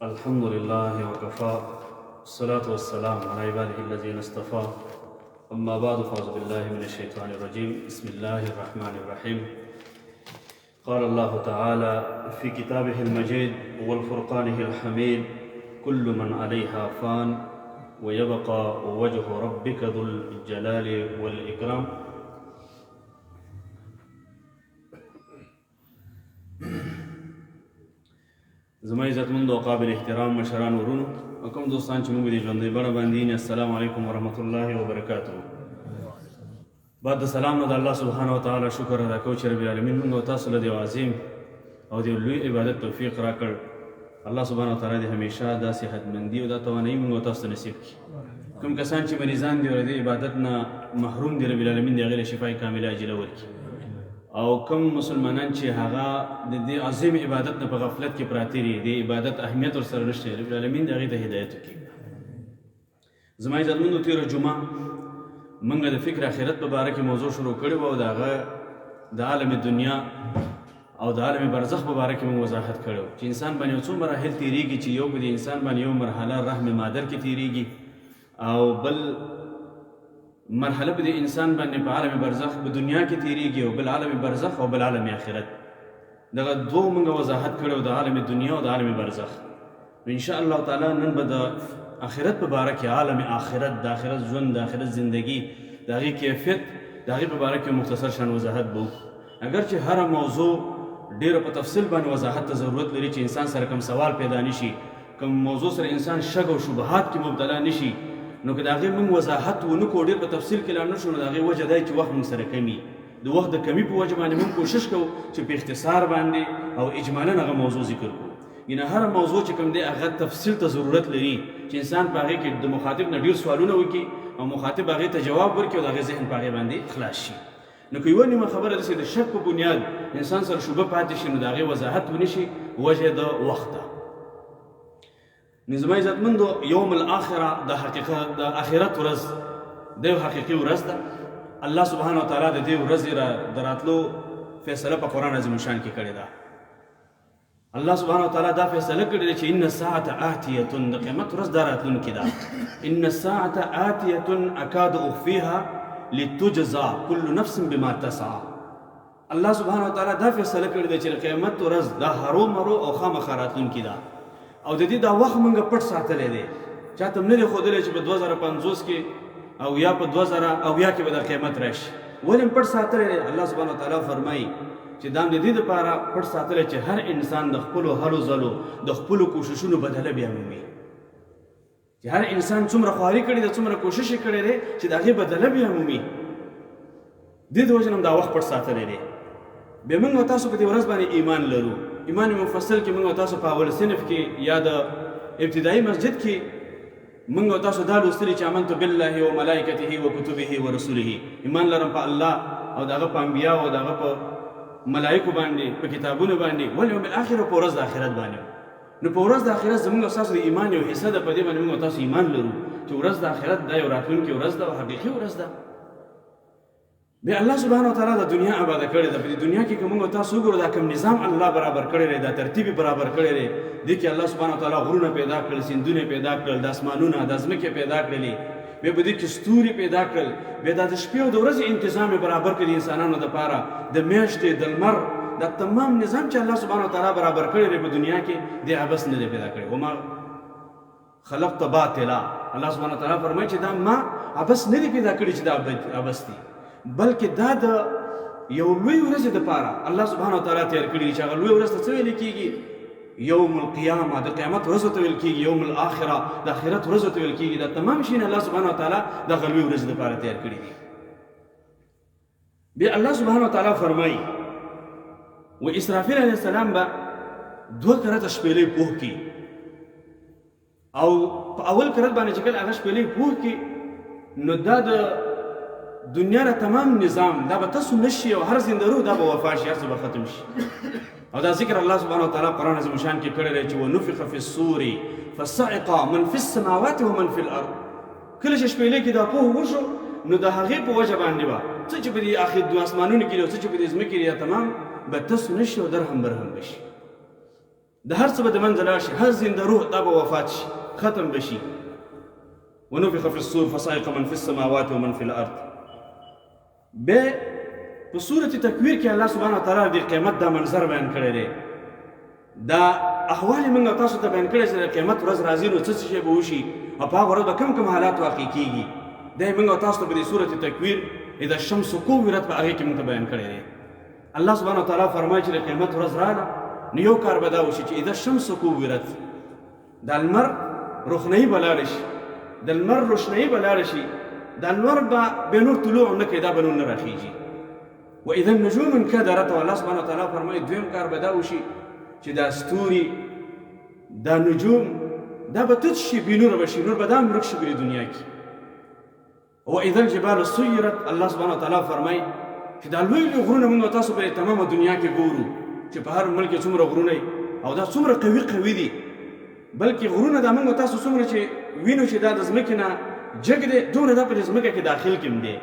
الحمد لله وكفى، والصلاة والسلام على عباده الذين اصطفى. أما بعد، فأعوذ بالله من الشيطان الرجيم. بسم الله الرحمن الرحيم. قال الله تعالى في كتابه المجيد والفرقانه الحميد: كل من عليها فان ويبقى وجه ربك ذو الجلال والإكرام. زما عزتمند او قابل احترام مشران، ورونو او کوم دوستان چې موږ دې ژوندۍ بڼه باندې یې، السلام علیکم ورحمت الله وبرکاته. بعد د سلام نه د الله سبحانه وتعالی شکر ادا کوو چې رب العالمین موږ او تاسو له دې عظیم او دې لوی عبادت توفیق راکړ. الله سبحانه وتعالی دې همیشه دا صحتمندي او دا توانایي موږ او تاسو ته نصیب کړي. کوم کسان چې مریضان دي او د عبادت نه محروم دي، رب العالمین دې هغې له شفای کامله عاجله ورکړي. او کوم مسلمانان چې هغه د دې عظیم عبادت نه په غفلت کې پراته دي، د عبادت اهمیت ورسره نشته، رب العالمین دې هغې ته هدایت وکړي. زما عزتمندو، تېره جمعه موږ د فکر آخرت په باره کې موضوع شروع کړې وه او د هغه د عالم دنیا او د عالم برزخ په باره کې موږ وضاحت کړی و چې انسان باندې یو څو مراحل تېرېږي، چې یو په دې انسان باندې یو مرحله رحم مادر کې تېرېږي او بل مرحله په دې انسان باندې په عالم برزخ په دنیا کې تېرېږي او بل عالم برزخ او بل عالم آخرت. دغه دوو موږ وضاحت کړی د عالم دنیا او د عالم برزخ. نو ان شاء الله تعالی نن به د آخرت په باره کې، عالم آخرت، د آخرت ژوند، د آخرت زندگی، د هغې کیفیت، د هغې په باره کې مختصر شان وضاحت به وکړو. اګر چې هره موضوع ډېره په تفصیل باندې وضاحت ته ضرورت لري چې انسان سره کوم سوال پیدا نشي، کوم موضوع سره انسان شک او شبهات کې مبتلا نشي، نو که د هغې موږ وضاحت ونه کړو، ډېر په تفصیل کې لاړ نه شو، نو د هغې وجه دا چې وخت موږ سره کمي. د وخت د کمي په وجه باندې موږ کوشش کوو چې په اختصار باندې او اجمالا هغه موضوع ذکر کړو. یعنی هر موضوع چې کوم دی هغه تفصیل ته ضرورت لري چې انسان په هغې کې د مخاطب نه ډېر سوالونه وکړي او مخاطب هغې ته جواب ورکړي او د هغې ذهن په هغې باندې خلاص شي. نو که یوه نیمه خبره داسې د شک په بنیاد انسان سره شبه پاتې شي، نو د هغې وضاحت ونه شي، وجه د وخت ده. نو زما عزتمندو، یوم الاخره، د حقیقت د آخرت ورځ د یو حقیقي ورځ ده. الله سبحانه وتعالی د دې ورځې د راتلو فیصله په قرآن عظیم شان کې کړې ده. الله سبحانه وتعالی دا فیصله کړې ده چې ان الساعة آتیة، د قیامت ورځ دا راتلونکې ده. ان الساعة آتیة اکاد اخفیها لتجزا كل نفس بما تسعى. الله سبحانه وتعالی دا فیصله کړې ده چې د قیامت ورځ دا هرو مرو او خامخا راتلونکې ده او د دې دا وخت مونږ پټ ساتلی دی، چاته هم نه دی ښودلی چې په 2050 کې او یا په 2070 کې به د قیامت راشي. ولې هم پټ ساتلی دی؟ الله سبحانه وتعالی فرمایي چې دا هم د دې لپاره پټ ساتلی چې هر انسان د خپلو هلو ځلو، د خپلو کوششونو بدله بیا مومي، چې هر انسان څومره خواري کړې ده، څومره کوشش یې کړی دی، چې د هغې بدله بیا مومي. دې د وجې نه هم دا وخت پټ ساتلی دی. بیا موږ او تاسو په دې ورځ باندې ایمان لرو. ایمان مفصل کې موږ او تاسو په اول صنف کې یا د ابتدایي مسجد کې موږ او تاسو دا لوستلي چې آمنت بالله و ملائکته و کتبه و رسوله، ایمان لرم په الله او د هغه په انبیاء او د هغه په ملائکو باندې، په کتابونو باندې، والیوم الاخر، په ورځ د آخرت باندې. نو په ورځ د آخرت زموږ او ستاسو د ایمان یو حصه ده. په دې باندې موږ او تاسو ایمان لرو چې ورځ د آخرت دا یو راتلونکې ورځ ده او حقیقي ورځ ده. بیا الله سبحانه وتعالی د دنیا آباده کړې ده. په دې دنیا کې که موږ تاسو وګورو، دا کوم نظام الله برابر کړی دی، دا ترتیب برابر کړی دی، دې کې الله سبحانه وتعالی غرونه پیدا کړل، سیندونه پیدا کړل، د اسمانونه، د ځمکې پیدا کړلې، بیا په دې کې ستوري پیدا کړل، بیا دا د شپې او د ورځې انتظام یې برابر کړ د انسانانو دپاره، د میاشتې، د لمر، دا تمام نظام چې الله سبحانه وتعالی برابر کړی دی په دنیا کې، دې عبث نه دی پیدا کړی. وما خلقت باطلا، الله سبحانه وتعالی فرمایي چې دا ما عبث نه دی پیدا کړی چې دا عبث دي، بلکې دا د یو لوی ورځې دپاره الله سبحانه وتعالی تیار کړي چې هغه لوی ورځ ته څه ویل کېږي؟ یوم القیامه، د قیامت ورځ ته ویل کېږي، یوم الاخره، د آخرت ورځ ته ویل کېږي. دا تمام شیونه الله سبحانه وتعالی د هغه لوی ورځې دپاره تیار کړي دي. بیا الله سبحانه وتعالی فرمایي و اسرافیل علیه السلام به دوه کرته شپېلۍ پوه کړي او په اول کرت باندې چې کله هغه شپېلۍ پوه کړي، نو دا د دنیا را تمام نظام دا به تاسو نشي او هر زنده روح دا به وفا شي، هر څه به ختم شي. او دا ذکر الله سبحانه وتعالی قرآن عظیم شان کې کړی دی چې ونفخ فی الصور فصعق من فی السماوات ومن فی الارض. کله چې شپېلۍ کې دا پوه وشو، نو د هغې په وجه باندې به څه چې په دې اخر دوه اسمانونو کې دي او څه چې په دې ځمکې دي، تمام به تاسو نشي او درهم برهم به شي. د هر څه به د منځه لاړ شي، هر زنده روح دا به وفات شي، ختم به شي. ونفخ فی الصور فصعق من فی السماوات ومن فی الارض. به په سورة تکویر کې الله سبحانه وتعالی د قیامت دا منظر بیان کړی دی، دا احوال موږ تاسو ته بیان کړی چې د قیامت ورځ راځي نو څه څه شی به وشي او په هغه ورځ به کوم کوم حالات واقع کیږي. دا موږ تاسو ته په دې سورة تکویر اذا الشمس کورت په هغې کې موږ ته بیان کړی دی. الله سبحانه وتعالی فرمایي چې د قیامت ورځ راغله نو یو کار به دا وشي چې اذا الشمس کورت، د لمر روښنایي به لاړه شي، د لمر روښنایي به لاړه شي، د لمر به بیا نور طلوع نه کوي، دا به نور نه راخیږي. و اذا النجوم انکدرت، او الله سبحانه وتعالی فرمایي دویم کار به دا وشي چې دا ستوري، دا نجوم، دا به تت شي، بې نوره به شي، نور به دا هم ورک شي په دې دنیا کې. و اذا الجبال سیرت، الله سبحانه وتعالی فرمایي چې دا لوی لوی غرونه موږ تاسو په تمامه دنیا کې ګورو چې په هر ملک کې څومره غرونه او دا څومره قوي قوي دي، بلکې غرونه دا موږ تاسو څومره چې وینو چې دا د ځمکې نه جګ دی، دومره دا په دې ځمکه کې داخل کې هم دی،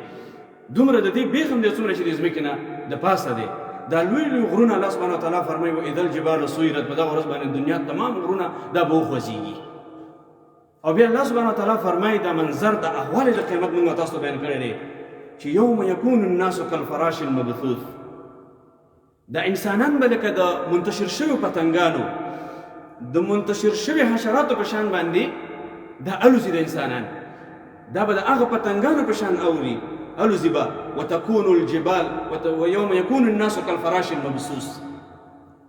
دومره د دې بیخ هم دی څومره چې د ځمکې نه د پاسه دی. دا لوی لوی غرونه الله سبحانه وتعالی فرمایي و اذا الجبال سیرت، په دغه ورځ باندې دنیا تمام غرونه دا به وخوځېږي. او بیا الله سبحانه وتعالی فرمایي دا منظر د احوال د قیامت موږ تاسو ته بیان کړی دی چې یوم یکون الناس کالفراش المبثوث، دا انسانان به لکه د منتشر شویو پتنګانو، د منتشر شوي حشراتو په شان باندې دا الوزي. د انسانان دا به د هغه پتنګانو په شان اوري، الوزي به. وتكون الجبال ويوم يكون الناس كالفراش المبثوث.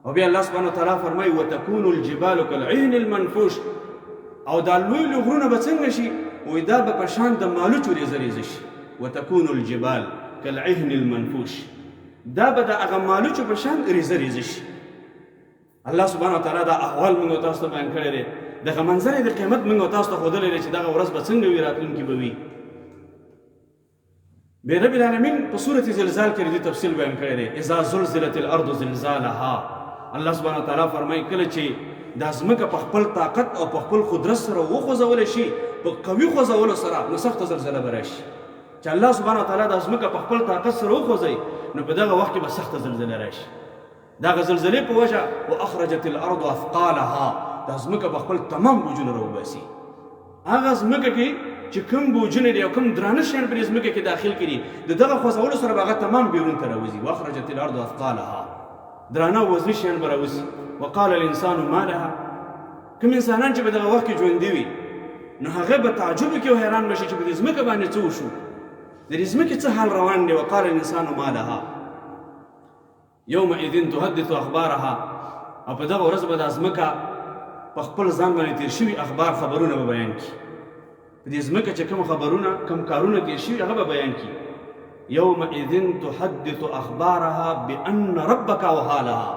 او بیا الله سبحانه وتعالی فرمایي وتكون الجبال كالعهن المنفوش، او دا لوی لوی غرونه به څنګه شي؟ وایي دا به په شان د مالوچو ریزه ریزه شي. وتكون الجبال كالعهن المنفوش، دا به د هغه مالوچو په شان ریزه ریزه شي. الله سبحانه وتعالی دا احوال موږ تاسو ته بیان کړی دی، دغه منظر د قیامت موږ تاسو ته ښودلی دی چې دغه ورځ به څنګه وي، راتلونکې به وي. بیا رب العالمین په سورة زلزال کې د دې تفصیل بیان کړی دی، اذا زلزلت الارض زلزالها. الله سبحانه وتعالی فرمایي کله چې دا ځمکه په خپل طاقت او په خپل قدرت سره وخوځول شي، په قوي خوځولو سره، نو سخته زلزله به راشي. چې الله سبحانه وتعالی دا ځمکه په خپل طاقت سره وخوځوي نو په دغه وخت کې به سخته زلزله راشي. دغه زلزلې په وجه واخرجت الارض اثقالها، دا ځمکه به خپل تمام بوجونه راوباسي. هغه ځمکه کې چې کوم بوجونه دي او کوم درانه شیان په دې ځمکه کې داخل کړي، د دغه خوځولو سره به هغه تمام بیرون ته راوځي. واخرجت الارض اثقالها، درانه او وزني شیان به راوځي. وقال الانسان ما لها، کوم انسانان چې په دغه وخت کې ژوندي وي نو هغه به تعجب وکړي او حیران به شي چې په دې ځمکه باندې څه وشو، د دې ځمکې څه حال روان دی. وقال الانسان ما لها یومئذ تحدث اخبارها، او په دغه ورځ به دا ځمکه په خپل ځان باندې تیر شوي اخبار خبرونه به بیان کړي. په دې ځمکه چې کوم خبرونه کوم کارونه تیر شوي هغه به بیان کړي. یومئذ تحدث اخبارها بان ربک اوحا لها،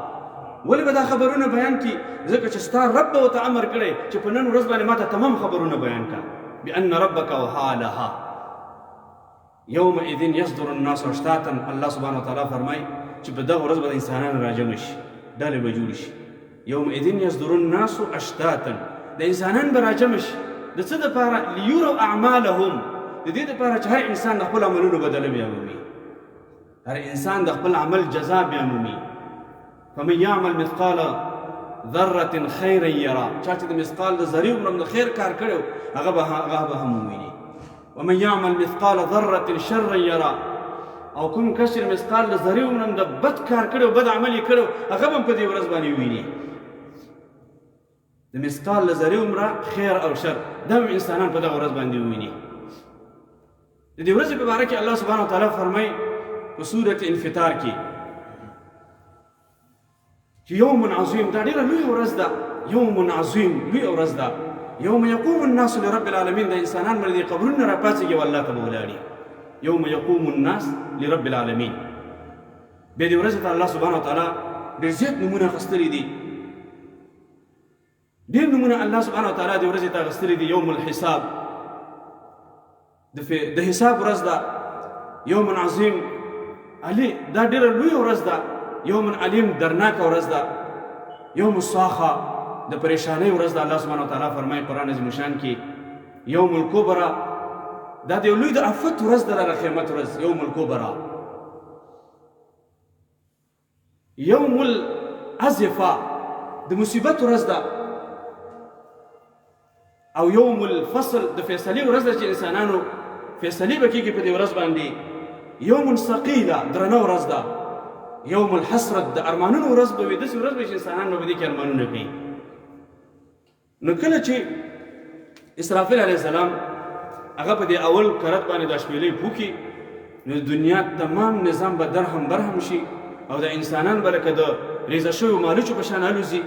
ولې به دا خبرونه بیان کړي؟ ځکه چې ستا رب به ورته امر کړی چې په نن ورځ باندې ماته تمام خبرونه بیان کړه. بان ربک اوحا لها. یومئذ یصدر الناس اشتاتا، الله سبحانه وتعالی فرمایي چې په دغه ورځ به د انسانانو راجمع شي، ډلې به جوړ شي. یومئذ یصدر الناس اشتاتا، د انسانان به راجمع شي د څه دپاره؟ لیرو اعمالهم، د دې دپاره چې هر انسان د خپل عملونو بدله بیا مومي، هر انسان د خپل عمل جزا بیا مومي. فمن يعمل مثقال ذره خيرا يرى، چا چې د مثقال د ذرې عمر د خیر کار کړو هغه به هم وویني. ومن يعمل مثقال ذره شرا يرى، او کوم کس چې مثقال د ذرې عمر د بد کار کړو، بد عمل یې کړو، هغه به په دې ورځ باندې وویني. د مثقال له ذرې عمره خیر او شر دا هم انسانان په دغه ورځ باندې وویني. د دې ورځې په باره کې الله سبحانه وتعالی فرمایي په سورة انفطار کې چې یوم عظیم، دا ډېره لویه ورځ ده، یوم عظیم لویه ورځ ده، یوم یقوم الناس لرب العالمین، د انسانان به له دې قبرونو راپاڅېږي او الله ته به ولاړي. یوم یقوم الناس لرب العالمین. بیا دې ورځې ته الله سبحانه وتعالی ډېر زیات نومونه اخیستلي دي، ډېر نومونه الله سبحانه وتعالی دې ورځې ته اخیستلي دي. یوم الحساب، د حساب ورځ ده. یوم عظیم علی، دا ډېره لویه ورځ ده. یوم علیم، درناکه ورځ ده. یوم الصاخه، د پریشانۍ ورځ ده. الله سبحانه وتعالی فرمایي قرآن عظیم شان کې یوم الکبرى، دا د یو لوی د آفت ورځ ده، د قیامت ورځ، یوم الکبرى. یوم الازفه، د مصیبت ورځ ده او یوم الفصل د فیصلې ورځ ده چې انسانانو فیصلې به کېږي په دې ورځ باندې. یوم ثقیله، درنه ورځ ده. یوم الحسرت، د ارمانونو ورځ به وي، داسې ورځ به چې انسانان به په دې کې ارمانونه کوي. نو کله چې اسرافیل علیه السلام هغه په دې اول کرت باندې د شپېلۍ پوکي، نو د دنیا تمام نظام به درهم برهم شي او د انسانان به لکه د ریزه شویو مالوچو په شان الوزي.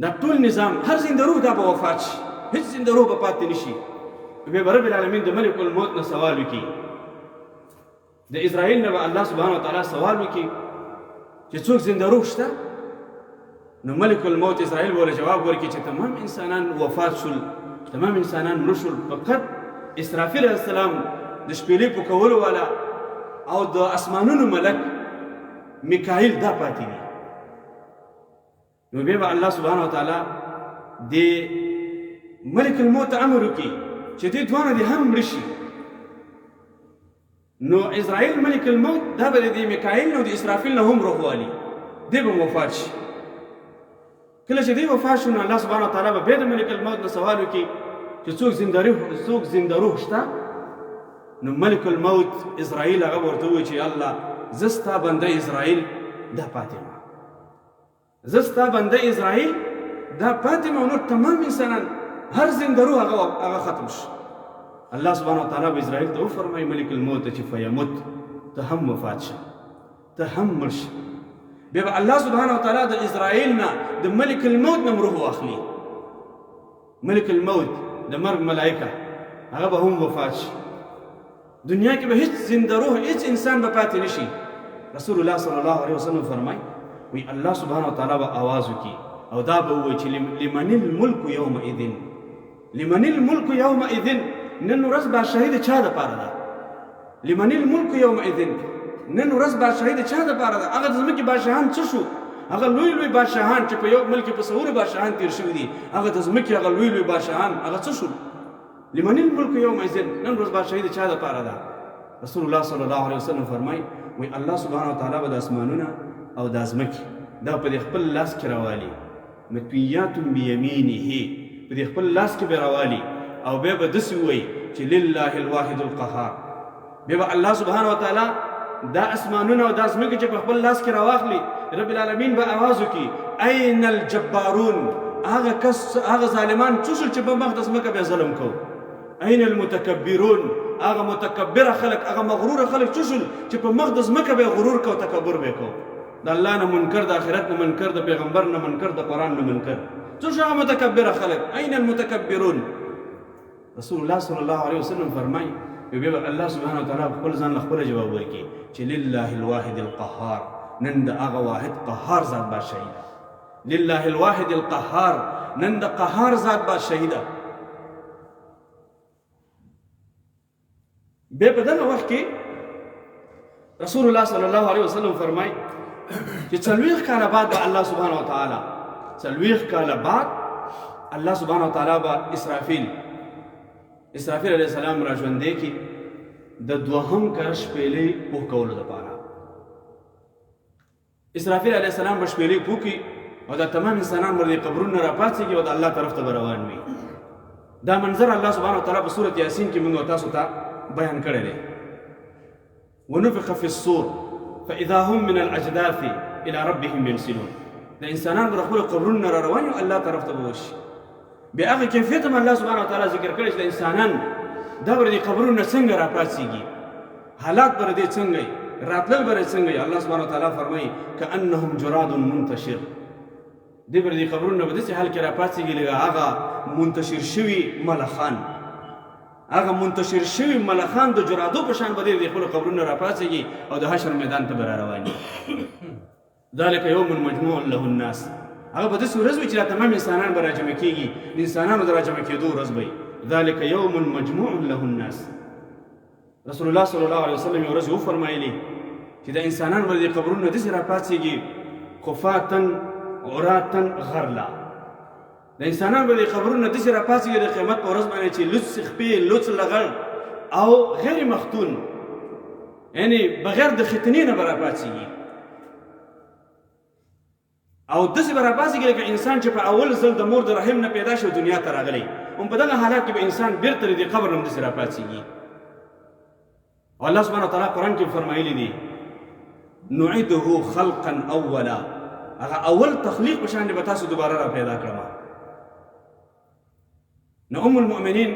دا ټول نظام، هر زنده روح دا به وفات شي، هیڅ زنده روح به پاتې نشي. بیا به رب العالمین د ملک الموت نه سوال وکړي، د اسرائیل نه به الله سبحانه وتعالی سوال وکړي چې څوک زنده روح شته؟ نو ملک الموت اسرائیل به جواب ورکړي چې تمام انسانان وفات شول، تمام انسانان مړه شول، فقط اسرافیل علیه السلام د شپېلۍ په کولو والا او د اسمانونو ملک میکائیل دا پاتې دي. نو بیا به الله سبحانه وتعالی د ملک الموت امر وکړي چې دې دواړه دې هم مړه شي. نو اسرائیل ملک الموت دا به د میکائیل نو د اسرافیل نه هم روح والي، دی به وفات شي. کله چې دی وفات شو، نو الله سبحانه وتعالی به بیا د ملک الموت نه سوال وکړي چې څوک زنده روح، څوک زنده روح شته؟ نو ملک الموت اسرائیل هغه ورته ووایي چې الله، زه ستا بنده اسرائیل دا پاتې ما، زه ستا بنده اسرائیل دا پاتې ما، نور تمام انسانان هر زنده روح هغه ختم شي. الله سبحانه وتعالی به اسرائیل ته وفرمایي، ملک الموت چې فیموت، ته هم وفات شه، ته هم مړ شه. بیا به الله سبحانه وتعالی د اسرائیل نه، د ملک الموت نه روح واخلي. ملک الموت د مرګ ملائکه هغه به هم وفات شي. دنیا کې به هیڅ زنده روح، هیڅ انسان به پاتې نشي. رسول الله صلی الله علیه وسلم فرمای وی الله سبحانه وتعالی به आवाज وکي او دا به وایي چې لمن الملک یومئذ، لمن الملک یومئذ، نن ورځ بادشاهي د چا دپاره ده؟ لمن الملک یومئذ، نن ورځ بادشاهي د چا دپاره ده؟ هغه د ځمکې بادشاهان څه شو؟ هغه لوی لوی بادشاهان چې په یو ملک کې په سوونو بادشاهان تیر شوي دي، هغه د ځمکې هغه لوی لوی بادشاهان هغه څه شول؟ لمن الملک یومئذ، نن ورځ بادشاهي د چا دپاره ده؟ رسول الله صلی الله علیه وسلم فرمای وی الله سبحانه وتعالی به د اسمانونه او د ځمکې دا په خپل لاس کې راوالي، مطویات بیمینه، په دې خپل لاس کې به راوالي او بیا به داسې ووایي چې لله الواحد القهار. بیا به الله سبحانه وتعالی دا اسمانونه او دا ځمکې چې په خپل لاس کې راواخلي، رب العالمین به اواز وکړي اين الجبارون، هغه کس، هغه ظالمان څه شول چې په مخ د ځمکه بیا ظلم کو؟ اين المتکبرون، هغه متکبره خلک، هغه مغروره خلک څه شول چې په مخ د ځمکه به غرور کو، تکبر به کو، د الله نه منکر، د آخرت نه منکر، د پیغمبر نه منکر، د قرآن نه منکر، څه شو هغه متکبره خلک؟ اين المتکبرون؟ رسول الله صلی الله علیه وسلم فرمای بیا به الله سبحانه وتعالی خپل ځان له خپله جواب ورکړي چې لله الواحد القهار، نن د هغه واحد قهار ذات بادشاهي ده. لله الواحد القهار، نن د قهار ذات بادشاهي ده. بیا په دغه وخت کې رسول الله صلی الله علیه وسلم فرمای چې 40 کاله بعد به الله سبحانه وتعالی، 40 کاله بعد الله سبحانه وتعالی به اسرافیل علیه السلام را ژوندی کړي د دوهم کر شپېلۍ پوه کولو دپاره. اسرافیل علیه السلام به شپېلۍ پوه کړي او دا تمام انسانان به د قبرونو نه راپاڅېږي او د الله طرف ته به روان وي. دا منظر الله سبحانه وتعالی په سورة یاسین کې موږ تاسو ته بیان کړی دی. ونفخ في الصور فإذا هم من الأجداث إلى ربهم ينسلون. د انسانان به د خپلو قبرونو نه را روان او الله طرف ته به ورشي. بیا هغه کیفیت هم الله سبحانه وتعالی ذکر کړی چې د انسانان دا به د قبرونو نه څنګه راپاڅېږي، حالات به دې څنګه وي، راتلل به څنګه وي. الله سبحانه وتعالی فرمایي کأنهم جراد منتشر، دې به د قبرونو نه به داسې حال کې راپاڅېږي لکه هغه منتشر شوي ملخان، هغه منتشر شوي ملخان د جرادو په شان به دې د خپلو قبرونو راپاڅېږي او د حشر میدان ته به را روان وي. ذلک یوم مجموع له الناس، هغه به داسې ورځ وي چې دا تمام انسانان به راجمع کېږي، د انسانانو د راجمع کېدو ورځ به وي. ذلک یوم مجموع له الناس. رسول الله صلی الله علیه وسلم یو ورځ وفرمایلي چې د انسانان به د قبرونو داسې راپاڅېږي خفاتن عراتن غرلا، د انسانان به د قبرونو داسې راپاڅېږي د قیامت په ورځ باندې چې لوڅ خپې، لوڅ لغړ او غیر مختون، یعنی بغیر د ختنې نه به راپاڅېږي. او داسې به راپاڅېږي لکه انسان چې په اول ځل د مور د رحم نه پیدا شي او دنیا ته راغلی، هم په دغه حالات کې به انسان بیرته له دې قبر نه هم داسې راپاڅېږي. او الله سبحانه وتعالی قرآن کې فرمایلی دي نعیده خلقا اولا، هغه اول تخلیق په شان به تاسو دوباره را پیدا کړم. نو ام المؤمنین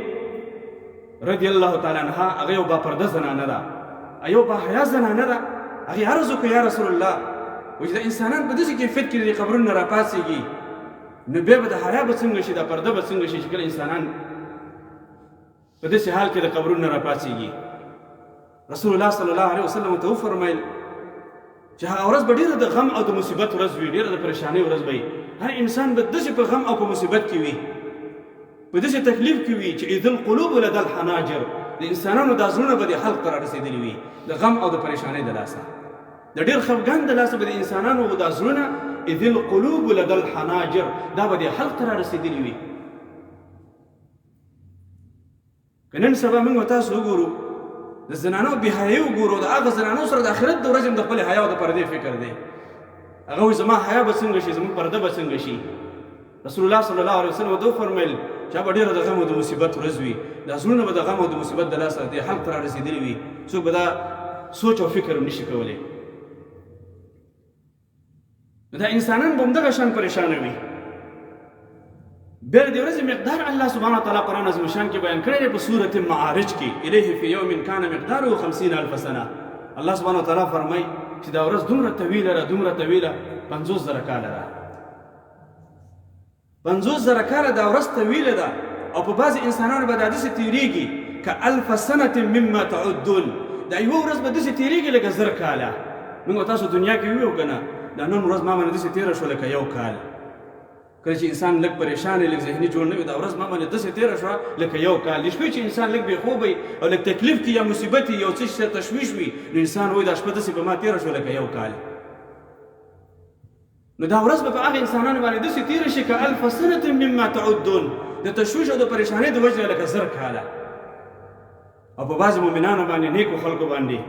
رضی الله تعالی عنها هغه یو با پرده زنانه ده، یو با حیا زنانه ده. هغې عرض وکړ یا رسول الله، وایي چې دا انسانان په داسې کیفیت کې د دې قبرونو نه راپاڅېږي، نو بیا به د حیا به څنګه شي، دا پرده به څنګه شي چې کله انسانان په داسې حال کې د قبرونو نه راپاڅېږي. رسول الله صلی الله علیه وسلم ته وفرمایل چې هغه ورځ به ډېره د غم او د مصیبت ورځ وي، ډېره د پریشانۍ ورځ به وي. هر انسان به داسې په غم او په مصیبت کې وي، په داسې تکلیف کې وي چې اذ القلوب لدى الحناجر، د انسانانو دا زړونه به د حلق ته رارسېدلي وي د غم او د پریشانۍ د لاسه، د ډېر خفګان د لاسه به د انسانانو دا زړونه اذ القلوب لدى الحناجر دا به د حلق ته رارسېدلي وي. که نن سبا موږ تاسو وګورو د زنانو بې حیايي وګورو، د هغه زنانو سره د آخرت د ورځې هم د خپلې حیا او د پردې فکر دی. هغه وایي زما حیا به څنګه شي، زموږ پرده به څنګه شي. رسول الله صلی الله علیه وسلم ورته وفرمیل چې به ډېره د غم او د مصیبت ورځ وي، دا زړونه به د غم او د مصیبت د لاسه دې حلق ته رارسېدلي وي، څوک به دا سوچ او فکر هم نشي کولی. نو دا انسانان به همدغه شان پریشانه وي. بیا د ورځې مقدار الله سبحانه وتعالی قرآن عظیم شان کې بیان کړی دی په سورة معارج کې، الیه فی یوم کان مقداره 50 الف سنه. الله سبحانه وتعالی فرمایي چې دا ورځ دومره طویله ده، دومره طویله، 50,000 کاله ده. 50,000 کاله دا ورځ طویله ده او په بعضې انسانانو به دا داسې تېرېږي که الف سنة مما تعدون، دا یوه ورځ به داسې تېرېږي لکه 1000 کاله. موږ تاسو دنیا کې ویو که نه، دا نن ورځ ما باندې داسې تېره شوه لکه یو کال. کله چې انسان لږ پریشان وي، لږ ذهني جوړ نه وي، دا ورځ ما باندې داسې تېره شوه لکه یو کال. د شپې چې انسان لږ بې خوبه وي او لږ تکلیف کې یا مصیبت وي، یو څه سره تشویش وي، نو انسان وایي دا شپه داسې په ما تېره شوه لکه یو کال. نو دا ورځ به په هغه انسانانو باندې داسې تېره شي که الف سنة مما تعدون، د تشویش او د پریشانۍ د وجې لکه 1000 کاله. او په بعضې مؤمنانو باندې، نیکو خلکو باندې،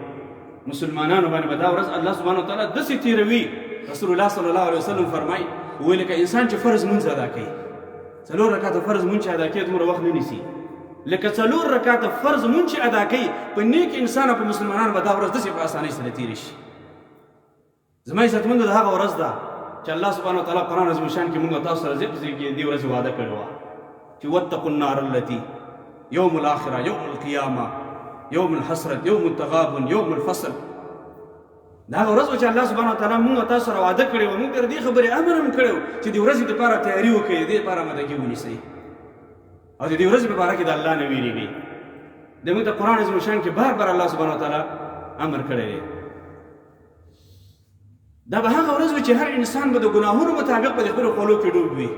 مسلمانانو باندې به دا ورځ الله سبحانه وتعالی داسې تېروي. رسول الله صلی الله علیه وسلم فرمایي وایي لکه انسان چې فرض مونځ ادا کوي، 4 رکعته فرض مونځ چې ادا کوي دومره وخت نه نیسي، لکه 4 رکعته فرض مونځ چې ادا کوي په نیک انسان او په مسلمانانو به دا ورځ داسې په اسانۍ سره تېره شي. زما عزتمندو، د هغه ورځ ده چې الله سبحانه وتعالی قرآن عظیم شان کې موږ تاسو سره ځای په ځای کې دې ورځې وعده کړې وه چې واتقوا النار التي یوم الاخره یوم القیامه یوم الحسرت یوم التغابن یوم الفصل. دا هغه ورځ وه چې الله سبحانه وتعالی موږ تاسو سره وعده کړې وه. موږ تر دې خبرې امر هم کړی و چې د ورځې دپاره تیاري وکړئ، د دې لپاره آمادګي ونیسئ او د دې ورځې په باره کې د الله نه وېرېږئ. د موږ د قرآن عظیم شان کې بار بار الله سبحانه وتعالی امر کړی دی. دا به هغه ورځ وي چې هر انسان به د ګناهونو مطابق په خپلو خولو کې ډوب وي.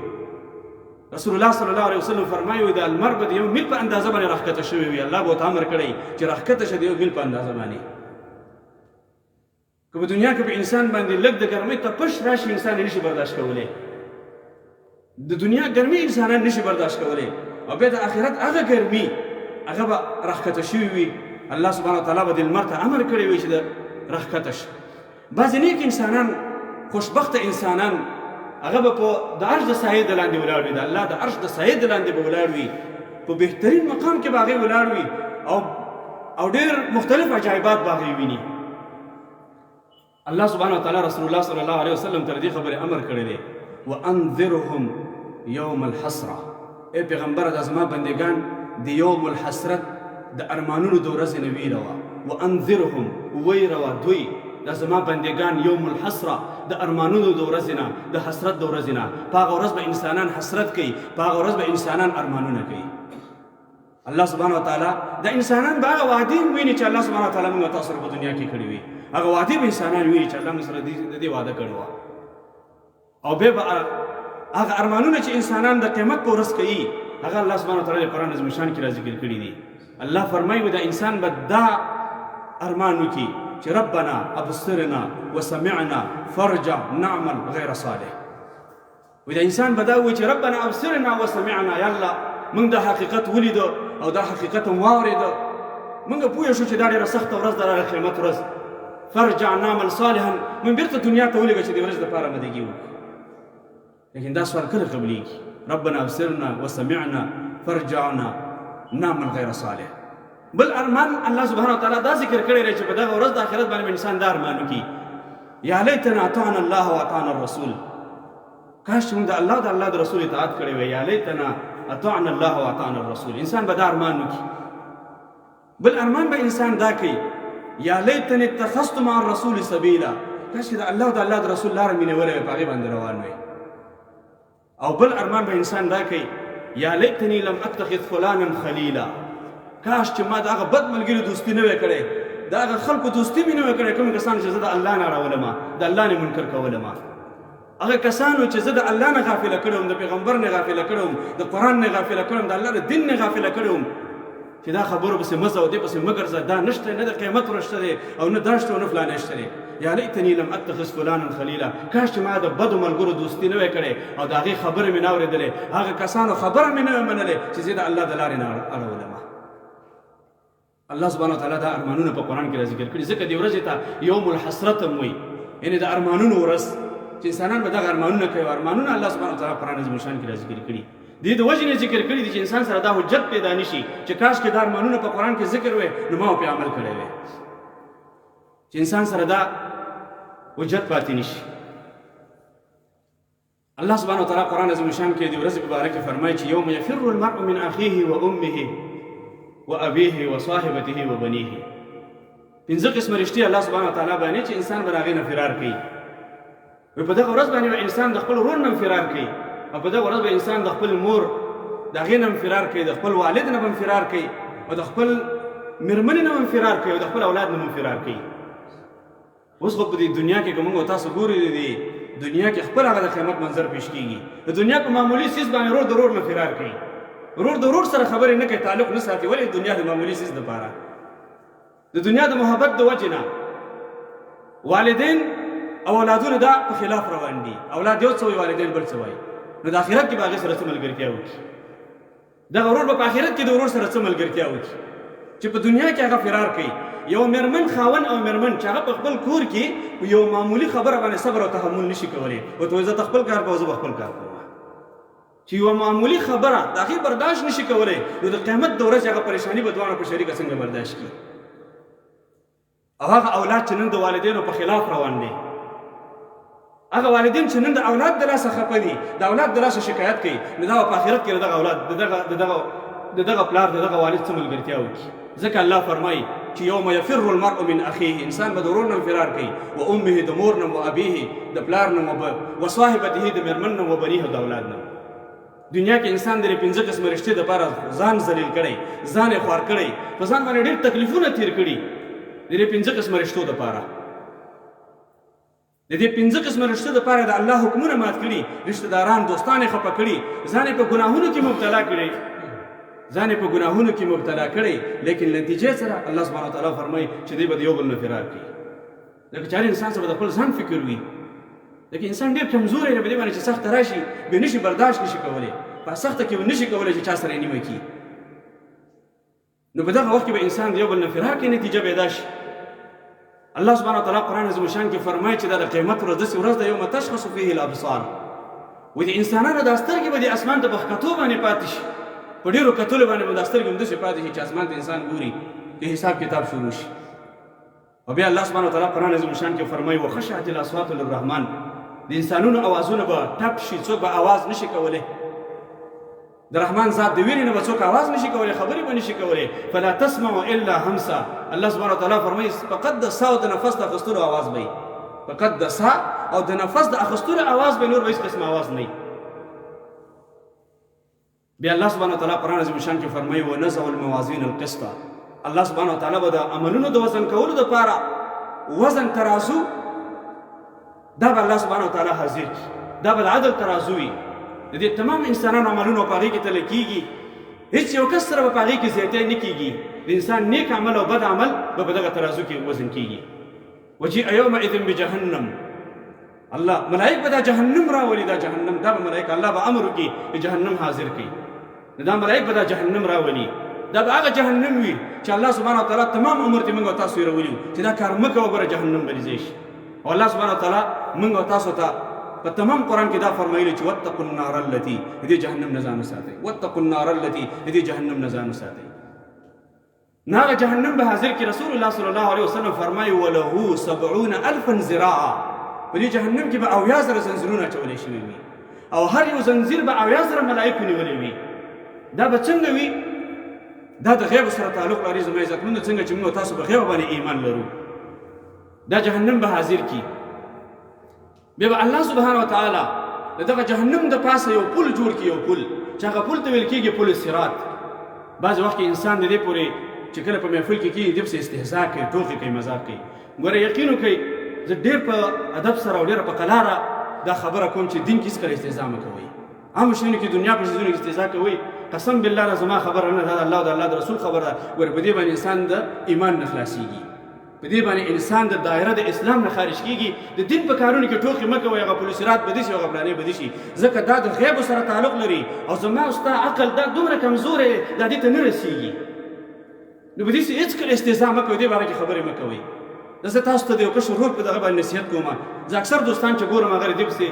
رسول الله صلی الله علیه وسلم فرمایي دا لمر به د یو میل په اندازه باندې راښکته شوی وي. الله به ورته امر کړی چې راښکته شه د یو میل په اندازه باندې. که په دنیا کې په انسان باندې لږ د ګرمۍ تپش راشي، انسان یې نشي برداشت کولی. د دنیا ګرمي انسانان نشي برداشت کولی او بیا د آخرت هغه ګرمي هغه به راښکته شوي وي. الله سبحانه وتعالی به د لمر ته امر کړی وي چې د راښکته شي. بعضې نیک انسانان، خوشبخته انسانان، هغه به په د عرش د سایې د لاندې ولاړ وي، د الله د عرش د سایې د لاندې به ولاړ وي، په بهترین مقام کې به هغوی ولاړ وي او ډېر مختلف عجایبات به هغوی ویني. الله سبحانه وتعالی رسول الله صلی الله علیه وسلم تر دې خبرې امر کړی دی، وانذرهم یوم الحسره. ای پیغمبره، دا زما بندګان د یوم الحسرت د ارمانونو د ورځې نه ویروه. وانذرهم، وویروه دوی، دا زما بندګان یوم الحسره د ارمانونو د ورځې نه، د حسرت د ورځې نه. په هغه ورځ به انسانان حسرت کوي، په هغه ورځ به انسانان ارمانونه کوي. الله سبحانه وتعالی د انسانان به هغه وعدې هم ویني چې الله سبحانه وتعالی موږ تاسو سره په دنیا کې کړې وي. هغه وعدې به انسانان ویني چې الله موږ سره د دې وعده کړې وه. او بیا به هغه ارمانونه چې انسانان د قیامت په ورځ کوي، هغه الله سبحانه وتعالی د قرآن عظیم شان کې را ذکر کړي دي. الله فرمایي دا انسان به دا ارمان وکړي چې ربنا ابصرنا وسمعنا فرجع نعمل غیر صالح. وایي دا انسان به دا ووایي چې ربنا ابصرنا وسمعنا، یا الله موږ دا حقیقت ولید او دا حقیقت هم واورېده، موږ پوه شو چې دا ډېره سخته ورځ ده، راغله قیامت ورځ، فرجع نعمل صالحا، موږ بېرته دنیا ته ولېږه چې د ورځې دپاره آمادګي وکړو. لیکن دا سوال کله قبليږي؟ ربنا ابصرنا وسمعنا فرجعنا نعمل غیر صالح. بل ارمان الله سبحانه وتعالی دا ذکر کړی دی چې په دغه ورځ د آخرت باندې انسان دا ارمان وکړي، یا لیتنا اطعنا الله واطعنا الرسول. کاش چې موږ د الله د الله د رسول اطاعت کړی وای. یا لیتنا اطعنا الله واطعنا الرسول، انسان به دا ارمان وکړي. بل ارمان به انسان دا کوي، یا لیتنی اتخذت مع الرسول سبیلا، کاش چې د الله او د الله د رسول لاره مې نیولې وای، په هغې باندې روان وای. او بل ارمان به انسان دا کوي، یا لیتنی لم اتخذ فلانا خلیلا، کاش چې ما د هغه بد ملګري دوستي نه وای کړې، د هغه خلکو دوستي مې نه وای کړې کوم کسان چې زه د الله نه اړولم، د الله نه منکر کولم، هغه کسانو چې زه د الله نه غافله کړی وم، د پیغمبر نه غافله کړی وم، د قرآن نه غافله کړی وم، د الله د دین نه غافله کړی وم، چې دا خبرو پسې مه ځه او دې پسې مه ګرځه، دا نشته، نه د قیامت ورځ شته دی او نه دا شته او نه فلانی شته دی. یا لیتني لم اتخذ فلانا خلیلا، کاش چې ما د بدو ملګرو دوستي نه وای کړې او د هغې خبرې مې نه اورېدلې، هغه کسانو خبره مې نه وای منلې چې زه د الله د لارې نه اړولم. الله سبحانه وتعالی دا ارمانونه په قرآن کې را ذکر کړي، ځکه دې ورځې ته یوم الحسرت هم وایي، یعنې د ارمانونو ورځ چې انسانان به دغه ارمانونه کوي. ارمانونه الله سبحانه وتعالی قرآن عظیم شان کې را ذکر کړي دي، د وجې نه ذکر کړي دي چې انسان سره دا حجت پیدا نشي چې کاش کې دا ارمانونه په قرآن کې ذکر وای نو ما پرې عمل کړی وای، چې انسان سره دا حجت پاتې نشي. الله سبحانه وتعالی قرآن عظیم شان کې د ورځې په باره کې فرمایي چې یوم یفر المرء من اخیه و امه و ابیه و صاحبته و بنیه. پنځه قسمه رشتې الله سبحانه وتعالی بیانوي چې انسان به د هغې نه فرار کوي. وایي په دغه ورځ باندې به انسان د خپل ورور نه هم فرار کوي، او په دغه ورځ به انسان د خپل مور د هغې نه هم فرار کوي، د خپل والد نه به هم فرار کوي، او د خپل مېرمنې نه به هم فرار کوي، او د خپل اولاد نه به هم فرار کوي. اوس خو په دې دنیا کې که موږ او تاسو ګورو، د دې دنیا کې خپل هغه د قیامت منظر پیش کیږي. د دنیا په معمولي څیز باندې ورور د ورور نه فرار کوي، ورور د ورور سره خبرې نه کوي، تعلق نه ساتي. ولې؟ د دنیا د معمولي څیز دپاره، د دنیا د محبت د وجې نه والدین او اولادونه دا په خلاف روان دي. اولاد یو څه وایي، والدین بل څه وایي. نو د آخرت کې به هغې سره څه ملګرتیا وکړي؟ دغه ورور به په آخرت کې د ورور سره څه ملګرتیا وکړي چې په دنیا کې هغه فرار کوي؟ یو میرمن، خاون او میرمن چې هغه په خپل کور کې په یو معمولي خبره باندې صبر او تحمل نشي کولی، ورته وایي زه ته خپل کار کوه، زه به خپل کار کوم، چې یوه معمولي خبره د هغې برداشت نشي کولی، نو د قیامت د ورځې هغه پریشاني به دواړه په شریکه څنګه برداشت کړي؟ او هغه اولاد چې نن د والدینو په خلاف روان دی، هغه والدین چې نن د اولاد د لاسه خفه دي، د اولاد د لاسه شکایت کوي، نو دا په آخرت کې دغه اولاد د دغه پلار د دغه والد څه ملګرتیا وکړي؟ ځکه الله فرمایي چې یوم یفر المرء من اخیه، انسان به د ورور نه فرار کوي، و امه د مور نه، و ابیه د پلار نه، و صاحبته د مېرمن نه، و بنیه د اولاد نه. دنیا کې انسان د پنځه قسمه رشتې دپاره ځان ذلیل کړی، ځان یې خوار کړی، په ځان باندې ډېر تکلیفونه تیر کړي د دې پنځه قسمه رشتو دپاره. د دې پنځه قسمه رشتو دپاره د الله حکمونه مات کړي، رشته داران دوستان یې خفه کړي، ځان یې په ګناهونو کې مبتلا کړي، ځان یې په ګناهونو کې مبتلا کړي، لیکن نتیجې سره الله سبحانه وتعالی فرمایي چې دوی به د یو بل نه فرار کوي. ځکه چې هر انسان سره به د خپل ځان فکر وي، لکه انسان ډېر کمزوری دی، په دې باندې چې سخته راشي بیا نشي برداشت نشي کولی، په سخته کې به نشي کولی چې چا سره یې نیمه کړي. نو په دغه وخت کې به انسان د یو بل نه فرار کوي، نتیجه به یې دا شي. الله سبحانه وتعالی قرآن عظیم شان کې فرمایي چې دا د قیامت ورځ داسې ورځ ده، یوم تشخص فیه الابصار، وایي د انسانانو دا سترګې به د اسمان ته په ښکتو باندې پاتې شي، په ډېرو کتلو باندې به دا سترګې همداسې پاتې شي چې اسمان ته انسان ګوري، د حساب کتاب شروع شي. او بیا الله سبحانه وتعالی قرآن عظیم شان کې فرمایي وخشعت الاصوات للرحمن، د انسانونو اوازونه به ټپ شي، څوک به اواز نشي کولی، د رحمان ذات د ویرې نه به څوک اواز نشي کولی، خبرې به نشي کولی. فلا تسمع الا همسا، الله سبحانه وتعالی فرمایي فقط د سا او د نفس د اخیستلو اواز به وي، فقط د سا او د نفس د اخیستلو اواز به، نور به هېڅ قسم اواز نه وي. بیا الله سبحانه وتعالی قرآن عظیم شان کې فرمایي ونزع الموازین القسط، الله سبحانه وتعالی به د عملونو د وزن کولو دپاره وزن ترازو دا به الله سبحانه وتعالی حاضر کړي، دا به د عدل ترازو وي، د دې تمام انسانانو عملونه په هغې کې تله کېږي، هیڅ یو کس سره به په هغې کې زیاتی نه کېږي. د انسان نیک عمل او بد عمل به په دغه ترازو کې وزن کېږي. وجیء یومئذ بجهنم، الله ملائک به دا جهنم راولي، دا جهنم دا به ملائک الله به امر وکړي چې جهنم حاضر کړي، نو دا ملائک به دا جهنم راولي، دا به هغه جهنم وي چې الله سبحانه وتعالی تمام عمر ته موږ او تاسو یې راولي چې دا کار مه کوه، ګوره جهنم به دې ځای شي. او الله سبحانه وتعالی موږ او تاسو ته په تمام قرآن کې دا فرمایلی چې واتقوا النار التي، دې جهنم نه ځان وساتئ، واتقوا النار التي، دې جهنم نه ځان وساتئ. نو هغه جهنم به حاضر کې رسول الله صلی الله علیه وسلم فرمایي وله سبعون الفا ذراعا، په دې جهنم کې به 70,000 زنځیرونه اچولی شوي وي او هر یو زنځیر به 70,000 ملایکو نیولی وي. دا به څنګه وي؟ دا د غیب سره تعلق لري زما عزتمندو، څنګه چې موږ تاسو په غیب باندې ایمان لرو. دا جهنم به حاضر کی، بیا به الله سبحانه وتعالی د دغه جهنم د پاسه یو پل جوړ کړي، یو پل چې هغه پل ته ویل کېږي پل صراط. بعضې وخت کې انسان د دې پورې چې کله په محفل کې کېږي، دې پسې استهزا کوي، ټوقې کوي، مذاق کوي. ګوره یقین وکړئ، زه ډېر په ادب سره او ډېره په قلاره دا خبره کوم چې دین کې هېڅکله استهزا مه کوئ. عامو شیانو کې، دنیا په څیزونو کې استهزا کوئ، قسم بالله دا زما خبره نه ده، دا د الله او د الله د رسول خبره ده. ګوره په دې باندې انسان د ایمان نه خلاصېږي، په دې باندې انسان د دایره د اسلام نه خارج کیږي. د دین په کارونو کې ټوکې مه کوئ، هغه پولیس رات به دي شي، هغه پلانې به دي شي، ځکه دا د غیب سره تعلق لري او زما او ستا عقل دا دومره کمزوری دی، دا دې ته نه رسیږي. نو په دې څه هېڅکله استهزا مه کوئ، دې باره کې خبرې مه کوئ. زه تاسو ته د یو کشر ورور په دغه باندې نصیحت کوم. زه اکثر دوستان چې ګورم هغه دې پسې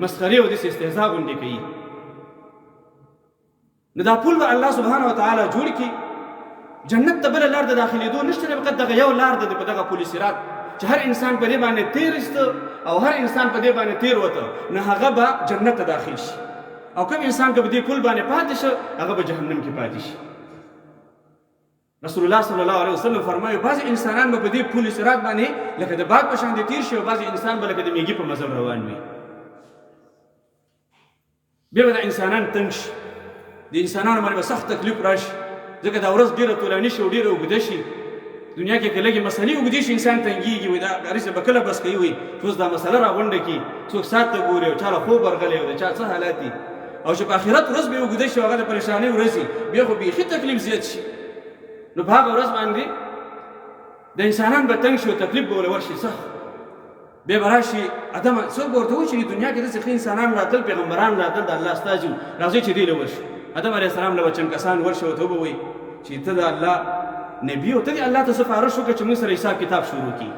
مسخرې او داسې استهزا غوندې کوي. نو دا پول به الله سبحانه وتعالی جوړ کړي. جنت ته بله لار د داخلېدو نشته دی، فقط دغه یو لار ده په دغه پول صراط چې هر انسان په دې باندې تېر ایسته او هر انسان په دې باندې تېر وته، نو هغه به جنت ته داخل شي، او کوم انسان که په دې پول باندې پاتې شو، هغه به جهنم کې پاتې شي. رسول الله صلی الله علیه وسلم فرمایي بعضې انسانان به په دې پول صراط باندې لکه د باد په شان دې تېر شي او بعضې انسان به لکه د میږي په مزل روان وي. بیا به دا انسانان تنګ شي، د انسانانو باندې به سخت تکلیف راشي، ځکه دا ورځ ډېره طولاني شي او ډېره اوږده شي. دنیا کې که لږې مسلې اوږدې شي انسان تنګېږي، وایي دا قاري صاحب به کله بس کوي، وایي چې اوس دا مسله راغونډه کړي، څوک ساعت ته ګوري او چا له خوب ورغلی او د چا څه حالات دي، او چې په آخرت ورځ به اوږده شي او هغه د پریشانۍ ورځ وي، بیا خو بیخي تکلیف زیات شي. نو په هغه ورځ باندې د انسانان به تنګ شي او تکلیف به ورله ورشي سخت. بیا به راشي ادم، څوک به ورته وایي چې دنیا کې داسې ښه انسانان راتلل، پیغمبران راتلل، د الله استازي وو، راځئ چې دې له ورشو. ادم علیه السلام له به چند کسان ورشي ورته وبه وایي چې ته د الله نبي او ته دې الله ته سفارش وکړه چې موږ سره حساب کتاب شروع کړي.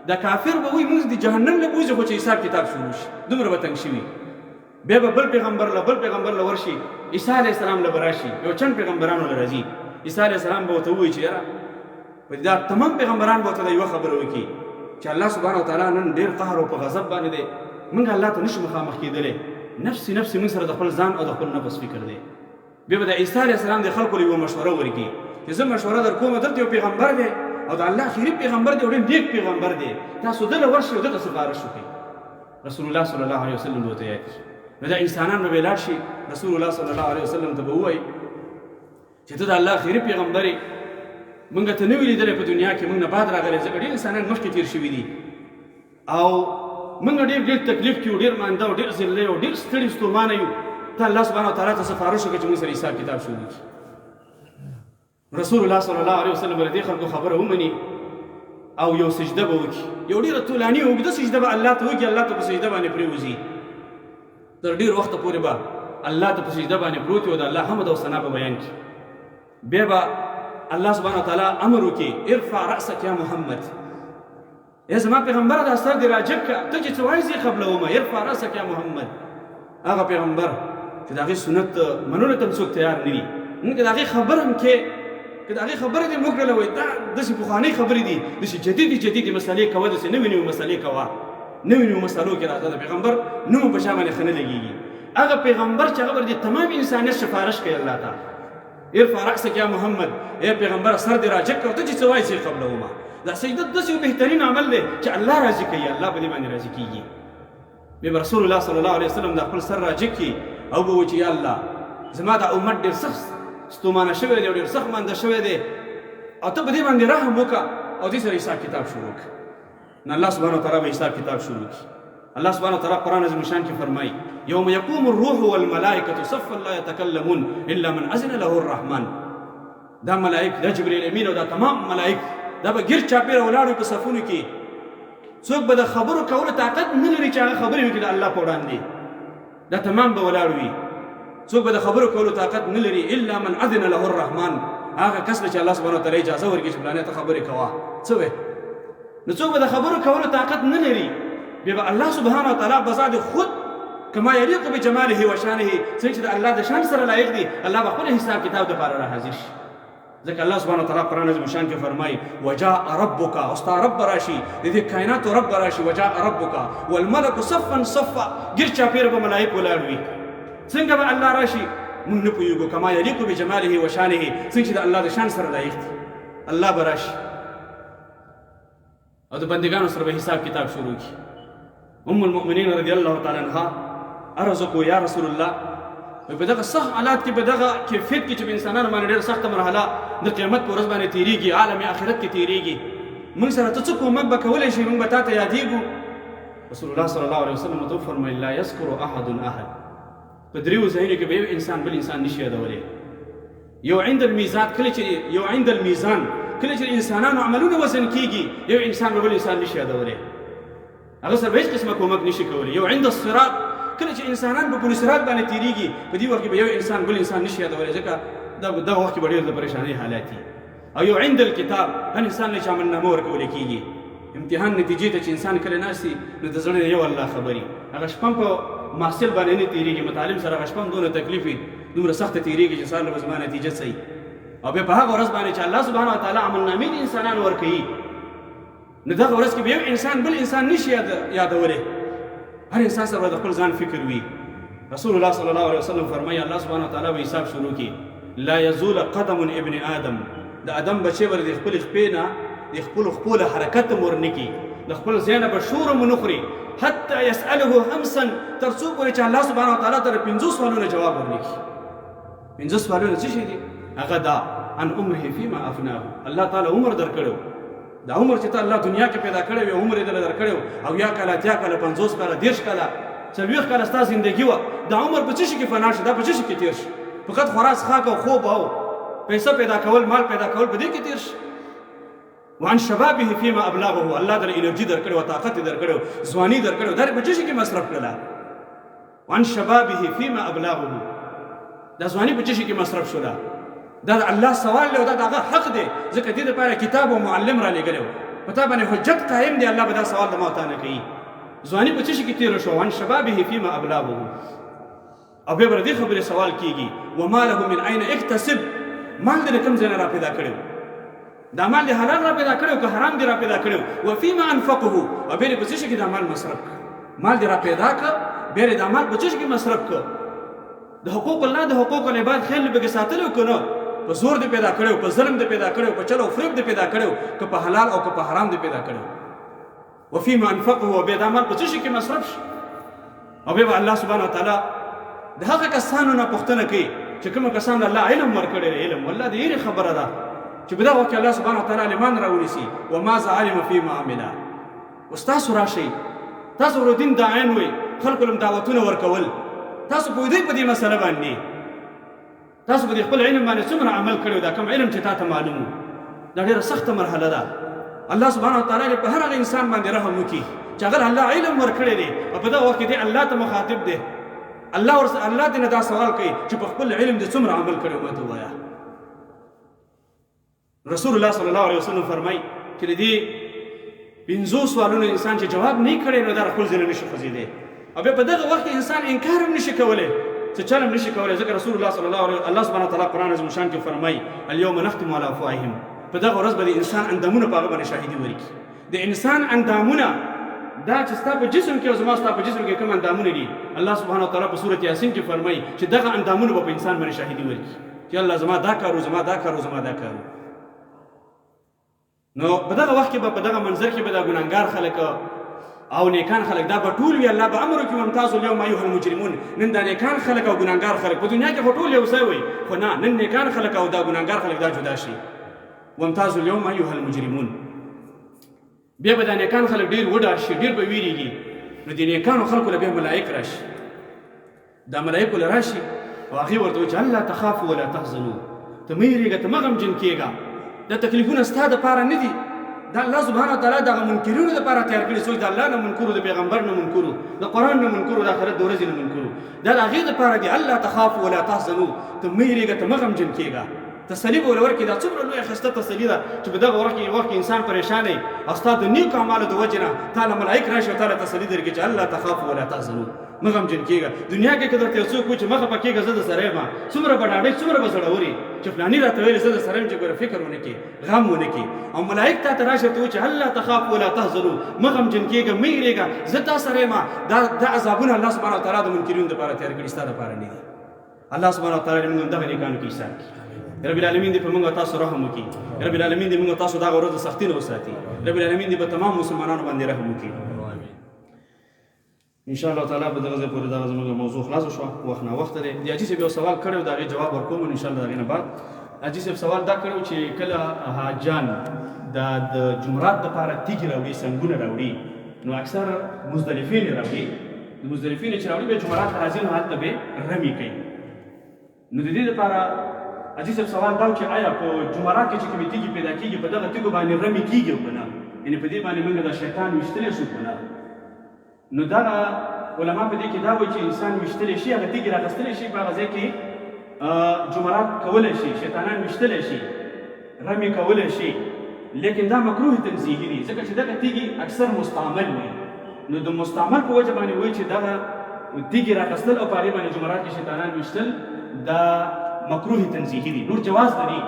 دا کافر به وایي موږ د جهنم له بوځي خو چې حساب کتاب شروع شي، دومره به تنګ شوي. بیا به بل پیغمبر له بل پیغمبر له ورشي، عیسی علیه السلام له به راشي، یو چند پیغمبرانو له راځي. عیسی علیه السلام به ورته ووایي چې یاره په دا تمام پیغمبران به ورته دا یوه خبره وکړي چې الله سبحانه وتعالی نن ډېر قهر او په غضب باندې دی، موږ الله ته نشو مخامخ کېدلی، نفسي نفسي موږ سره د خپل ځان او د خپل نفس فکر دی. بیا به د عیسی علیه السلام د خلکو له یوه مشوره ورکړي چې زه مشوره در کوم، دلته یو پیغمبر دی او د الله اخري پیغمبر دی او ډېر نیک پیغمبر دی، تاسو ده له ورشئ او ده ته سفارش وکړئ. رسول الله صلی الله علیه وسلم به ورته یاد کړي. نو دا انسانان به لاړ شي رسول الله صلی الله علیه وسلم ته به ووایي چې ته د الله اخري پیغمبر یې، مونږ ته نه وي لیدلی په دنیا کې، مونږ نه بعد راغلی، ځکه ډېر انسانان مخکې تېر شوي دي او مونږ ډېر ډېر تکلیف کې یو، ډېر مانده او ډېر ذله یو، ډېر ستړي ستومانه یو، ته الله سبحانه وتعالی ته سفارش وکړه چې مونږ سره حساب کتاب شروع کړي. رسول الله صلی الله علیه وسلم به دې خلکو خبره ومني او یو سجده به وکړي، یو ډېره طولاني اوږده سجده به الله ته وکړي، الله ته په سجده باندې پرېوځي، تر ډېر وخته پورې به الله ته په سجده باندې پروت وي او د الله حمد او ثنا به بیان کړي. بیا به الله سبحانه وتعالی امر وکړي ارفع رأسک یا محمد، ای زما پیغمبره دا سر دې راجګ کړه، ته چې څه وایې زه یې قبلوم، ارفع راسک یا محمد. هغه پیغمبر چې د هغې سنت منلو ته هم څوک تیار نه دي، موږ که د هغې خبره هم کې، که د هغې خبره دې وکړله، وایي دا داسې پخوانۍ خبرې دي، داسې جدیدې جدیدې مسلې کوه، داسې نوې نوې مسلې کوه، نوې نوې مسلو کې راځه، د پیغمبر نوم په چا باندې ښه نه لګېږي. هغه پیغمبر چې هغه پر دې تمام انسانیت سفارش کوي الله ته، ارفع رأسک یا محمد، ای پیغمبر سر دې راجګ کړه، ته چې څه وایې زه یې قبلوم. دا سجده داسې یو بهترین عمل دی چې الله راضي کوي، الله په دې باندې راضي کیږي. بیا به رسول الله صلی الله علیه وسلم د خپل سر راجګ کړي او به وایي چې یا الله زما دا امت ډېر سخت ستومانه شوی دی او ډېر سخت مانده شوی دی، او ته په دې باندې رحم وکړه او دې سره حساب کتاب شروع کړه. نو الله سبحانه وتعالی به حساب کتاب شروع کړي. الله سبحانه وتعالی قرآن عظیم شان کې فرمایي یوم یقوم الروح والملائکة صفا لا یتکلمون الا من اذن له الرحمن. دا ملائک، دا جبرئیل امین او دا تمام ملائک دا به ګرد چاپېره ولاړ وي په صفونو کې، څوک به د خبرو کولو طاقت نه لري چې هغه خبرې وکړي د الله په وړاندې، دا تمام به ولاړ وي، څوک به د خبرو کولو طاقت نه لري الا من اذن له الرحمن، هغه کس له چې الله سبحانه وتعالی اجازه ورکړي چې فلانه ته خبرې کوه څه وایې، نو څوک به د خبرو کولو طاقت نه لري. بیا به الله سبحانه وتعالی بذات خود کما یلیق بجماله و شانه، څنګه چې د الله د شان سره لایق دي، الله به خپل حساب کتاب دپاره را حاضر شي. ځکه الله سبحانه وتعالی قرآن عظیم شان کې فرمایي وجاء ربک، او ستا رب به راشي، د دې کائناتو رب به راشي. وجاء ربک والملک صفا صفا، ګیر چاپېره به ملایک ولاړ وي. څنګه به الله راشي مونږ نه پوهېږو، کما یلیق بجماله و شانه، څنګه چې د الله د شان سره لایق دي، الله به راشي او د بندګانو سره به حساب کتاب شروع کړي. ام المؤمنین رضی الله تعالی عنها عرض کو یا رسول الله، په دغه سخت حالات کې، په دغه کیفیت کې چې په انسانانو باندې ډېره سخته مرحله د قیامت په ورځ باندې تېرېږي، عالم آخرت کې تېرېږي، موږ سره ته څه کومک به کولی شي، موږ به تا ته یادېږو؟ رسول الله صلی الله علیه وسلم ورته وفرمیل لا یذکر احد احد، په دریو ځایونو کې به یو انسان بل انسان نشي یادولی. یو عند المیزان، کله چې یو عند المیزان، کله چې انسانانو عملونه وزن کیږي، یو انسان به بل انسان نشي یادولی، هغه سره به هیڅ قسمه کومک نشي کولی. یو عند الصراط، کله چې انسانان په پل صراط باندې تیریږي، په دې وخت کې به یو انسان بل انسان نشي یادولی، ځکه دغه وخت کې به ډېر د پریشانۍ حالات دي. او یو عند الکتاب، هر انسان له چې عملنامه ورکول کېږي، امتحان نتیجې ته چې انسان کله ناست وي، نو د زړه نه یو الله خبري، هغه شپه هم په محصل باندې نه تېرېږي، متعلم سره هغه شپه هم دونه تکلیف وي، دومره سخته تېرېږي چې سهار له به زما نتیجه څه وي. او بیا په هغه ورځ باندې چې الله سبحانه وتعالی عملنامې د انسانانو ورکوي، نو دغه ورځ کې به یو انسان بل انسان نشي یادولی، هر انسان سره به د خپل ځان فکر وي. رسول الله صلی الله علیه وسلم فرمایي الله سبحانه وتعالی به حساب شروع کړي، لا یزول قدم ابن آدم، د آدم بچی به د خپلې خپې نه د خپلو خپو له حرکت هم ورنه کړي، د خپل ځای نه به شور هم ونه خوري، حتی یسأله خمسا، تر څو پورې چې الله سبحانه وتعالی ته د پنځو سوالونو جواب ورنه کړي. پنځه سوالونه څه شي دي؟ هغه دا عن عمره فيما افناه، الله تعالی عمر درکړو، دا عمر چې ته الله دنیا کې پیدا کړی وي، عمر یې درله درکړی او یا کاله، 80 کاله، 50 کاله، 30 کاله، 40 کاله ستا زندګي وه، دا عمر په څه شي کې فنا شو؟ دا په څه شي کې تېر شو؟ فقط خوراک، څښاک او خوب او پیسه پیدا کول، مال پیدا کول، په دې کې تېر شو. وعن شبابه فيما ابلغه، الله در انرژي درکړې وه، طاقت یې درکړی و، ځواني درکړې وه، دا په څه شي کې مصرف کړله؟ وعن شبابه فيما ابلغه، دا ځواني په څه شي کې مصرف شوله؟ دا د الله سوال دی او دا د هغه حق دی، ځکه دې دپاره کتاب او معلم را لېږلی و، په تا باندې حجت قایم دی، الله به دا سوال د ما او تا نه کوي. ځواني په څه شي کې تېره شوه؟ وعن شبابه فيما ابلغه. او بیا به د دې خبرې سوال کېږي وماله من اين اکتسب، مال دې له کوم ځای نه را پیدا کړی؟ دا مال دې حلال را پیدا کړی که حرام دې را پیدا کړی؟ وفيما انفقه، او بیا دې په څه شي کې دا مال مصرف کړ؟ مال دې را پیدا کړ، بیا دې دا مال په څه شي کې مصرف کړ؟ د حقوق الله د حقوق العباد خیال دې پکې ساتلی که نه؟ په زور دې پیدا کړی، په ظلم دې پیدا کړی، په چل او فریب دې پیدا کړی، که په حلال او که په حرام دې پیدا کړی؟ وفيما انفقه، او بیا دا مال په څه شي کې مصرف شي؟ او بیا به الله سبحانه وتعالی د هغه کسانو نه پوښتنه کوي چې کوم کسان الله علم ورکړی دی. علم والله د یرې خبره ده چې په دغه وخت کې الله سبحانه وتعالی عالمان راونیسي، وماذا علم فيما عمل. اوس تاسو راشئ، تاسو ورو دین داعیان وئ، خلکو لم دعوتونه ورکول، تاسو پوهېدئ په دې مسله باندې، تاسو په دې خپل علم باندې څومره عمل کړی؟ دا کوم علم چې تا ته معلوم وو، دا ډېره سخته مرحله ده. الله سبحانه وتعالی دې په هر هغه انسان باندې رحم وکړي چې هغه الله علم ورکړی دی او په دغه وخت کې دی الله ته مخاطب دی، الله ورسره الله دې نه دا سوال کوي چې په خپل علم دې څومره عمل کړی، ماته ووایه. رسول الله صلی الله علیه وسلم فرمایي چې د دې پنځو سوالونو انسان چې جواب نه کړي، نو دا خپل ځای نه نشي خوځېدی، او بیا په دغه وخت کې انسان انکار هم نشي کولی، څه چل هم نشي کولی، ځکه رسول الله صلی الله علیه الله سبحانه وتعالی قرآن عظیم شان کې فرمایي اليوم نختم على افواههم، په دغه ورځ به د انسان اندامونه په هغه باندې شاهدي ورکړي. د انسان اندامونه دا چې ستا په جسم کې او زما ستا په جسم کې کوم اندامونه دي، الله سبحانه وتعالی په سورة یاسین کې فرمایي چې دغه اندامونه به په انسان باندې شاهدي ورکړي چې الله زما دا کارو، زما دا کارو، زما دا کارو. نو په دغه وخت کې به په دغه منظر کې به دا ګناهګار خلک او نیکان خلک دا به ټول وي، الله به امر وکړي وامتازوا اليوم ایها المجرمون. نن دا نیکان خلک او ګناهګار خلک په دنیا کې خو ټول یو ځای وي، خو نه، نن نیکان خلک او دا ګناهګار خلک دا جدا شي. وامتازوا اليوم ایها المجرمون. بیا به دا نیکان خلک ډیر وډار شي، ډیر به ویریږي. نو د نیکانو خلکو له بیا ملایک راشي، دا ملایکو له راشي او هغې ورته وایي چې الله تخافو ولا تحزنو، ته مه یریږه، ته مه غمجن کېږه، دا تکلیفونه ستا دپاره نه دي، دا الله سبحانه وتعالی دغه منکرینو دپاره تیار کړي، څوک د الله نه منکرو، د پیغمبر نه منکرو، د قرآن نه منکرو، د آخرت د ورځې نه منکرو، دا د هغې دپاره دي. الله تخافو ولا تحزنو، ته مه یریږه، ته مه غمجن کېږه. تسلي به ورله ورکړي. دا څومره لویه ښایسته تسلي ده چې په دغه وخت کې وخت کې انسان پریشان وي او ستا د نیکو اعمالو د وجې نه تا له ملایک راشي او تا له تسلي درکړي چې الله تخافو ولا تحزنو، مه غمجن کېږه. دنیا کې که درته یو څوک وایي چې مه خفه کېږه، زه در سره یم، څومره به ډاډه یې، څومره به زړور یې چې فلاني راته ویلي زه در سره یم، چې ګوره فکر ونه کړې، غم ونه کړې. او ملایک تا ته راشي ورته وایي چې هلا تخاف ولا تحزنو، مه غمجن کېږه، مه یېرېږه، زه تا سره یم. دا عذابونه الله سبحانه وتعالی د منکرینو دپاره تیار کړي، ستا دپاره نه دي. الله سبحانه وتعالی دې موږ همدغه نیکانو کې حساب کړي. رب العالمین دې په موږ تاسو رحم وکړي. رب العالمین دې موږ تاسو دغه ورځ د سختۍ نه وساتي. رب العالمین دې په تمام مسلمانانو باندې رحم وکړي. ان شاء الله تعالی په دغه ځای پورې دغه زموږ موضوع خلاص شو. وخت نا وخت دی. د حاجي صاحب یو سوال کړی و، د هغې جواب ورکوم ان شاء الله. د هغې نه بعد حاجي صاحب سوال دا کړی و چې کله حاجان د جمرات دپاره تیږې راوړي، سنګونه راوړي، نو اکثر مزدلفې نه راوړي. د مزدلفې نه چې راوړي بیا جمرات ته راځي، نو هلته به رمي کوي. نو د دې لپاره حاجي صاحب سوال دا و چې آیا په جمرات کې چې کومې تیږې پیدا کېږي، په دغه تیږو باندې رمي کېږي او که نه، یعنې په دې باندې موږ د شیطان ویشتلی شو که نه؟ نو دغه علما په دې کې دا وایي چې انسان ویشتلی شي، هغه تیږې راخستلی شي، په هغه ځای کې جمرات کولی شي، شیطانان ویشتلی شي، رمې کولی شي، لیکن دا مکروه تنزیهي دي، ځکه چې دغه تیږې اکثر مستعمل وي. نو د مستعمل په وجه باندې وایي چې دغه تیږې راخستل او په هغې باندې جمرات کې شیطانان ویشتل دا مکروه تنزیهي دي. نور جواز لري،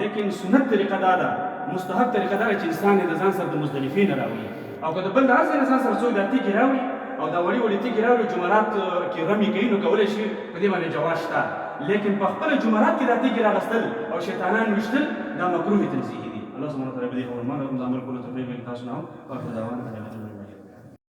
لیکن سنت طریقه دا ده، مستحب طریقه دا ده چې انسان یې د ځان سره د مزدلفې نه راوړي، او که د بل د هر ځای نه ځان سره څوک دا تیږې راوړي او دا وړې وړې تیږې راوړي جمرات کې رمې کوي، نو کولی شي، په دې باندې جواز شته، لیکن په خپله جمرات کې دا تیږې راغستل او شیطانان ویشتل دا مکروه تنزیهي دي. الله سبحانه وتعالی به دې خبرو ما د عمل کولو توفیق ورکړي. تاسو نه واخر دعوانا.